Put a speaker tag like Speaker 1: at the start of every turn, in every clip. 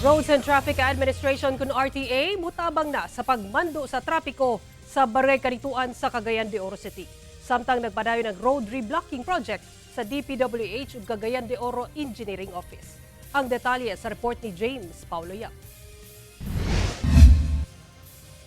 Speaker 1: Roads and Traffic Administration kun RTA mutabang na sa pagmando sa trapiko sa Barangay Canitoan sa Cagayan de Oro City. Samtang nagpadayon ang road reblocking project sa DPWH ug Cagayan de Oro Engineering Office. Ang detalye sa report ni James Paulo Yap.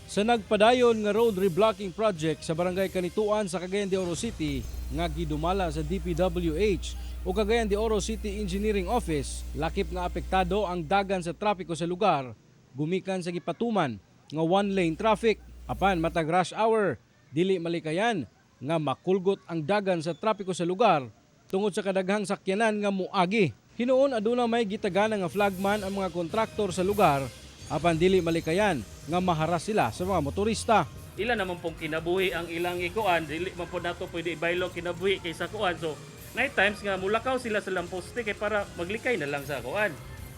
Speaker 2: Sa nagpadayon nga road reblocking project sa Barangay Canitoan sa Cagayan de Oro City nga gidumala sa DPWH o Cagayan de Oro City Engineering Office, lakip nga apektado ang dagan sa trapiko sa lugar gumikan sa gipatuman nga one lane traffic. Apan matag rush hour, dili malikayan nga makulgot ang dagan sa trapiko sa lugar tungod sa kadaghang sakyanan nga muagi. Hinuon aduna may gitagana nga flagman ang mga kontraktor sa lugar, apan dili malikayan nga maharas sila sa mga motorista.
Speaker 3: Ila naman pong kinabuhi ang ilang ikuan, dili man po nato pwede ibaylo kinabuhi kaysa kuan. So night times nga mulakaw sila sa lamposte kay para maglikay na lang sa kuan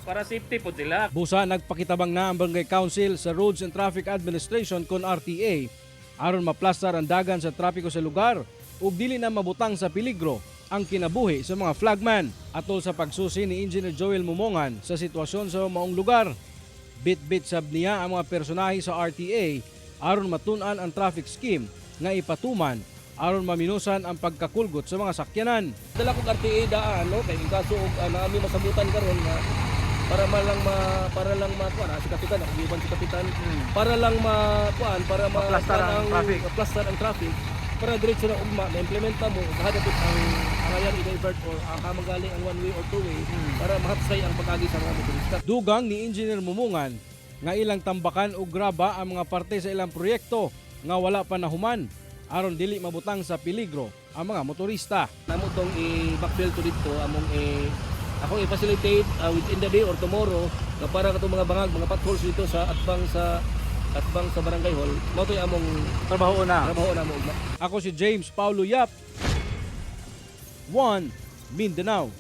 Speaker 3: para safety po sila.
Speaker 2: Busa nagpakitabang na ang Barangay Council sa Roads and Traffic Administration kon RTA aron maplastar ang dagan sa trapiko sa lugar ug dili na mabutang sa peligro ang kinabuhi sa mga flagman. Atol sa pagsusi ni Engineer Joel Mumongan sa sitwasyon sa maong lugar, bit-bit sab niya ang mga personahe sa RTA aron matun-an ang traffic scheme nga ipatuman aron maminusan ang pagkakulgot sa mga sakyanan.
Speaker 4: Dala kog RTA daan, no, kay in kaso og naami masabutan karon nga para lang ma kuan, si kapitan, ako giuban si kapitan para lang ma kuan, para ma
Speaker 5: Ma-plastar ang traffic.
Speaker 4: Ma-plastar ang traffic para diretso na ugma na implementa mo ug hadapit ang ayan i-divert or ang hamang galing ang one way or two way para mahapsay ang pag-agi sa mga motorista.
Speaker 2: Dugang ni Engineer Mumungan nga ilang tambakan og graba ang mga parte sa ilang proyekto nga wala pa nahuman aron dili mabutang sa peligro ang mga motorista.
Speaker 4: Namo tong i-backfill to dito, among i akong i-facilitate within the day or tomorrow nga para katong mga bangag, mga potholes dito sa atbang sa barangay hall mao to'y among
Speaker 5: Trabaho na.
Speaker 4: Trabaho namo ugma.
Speaker 2: Ako si James Paulo Yap, 1 Mindanao.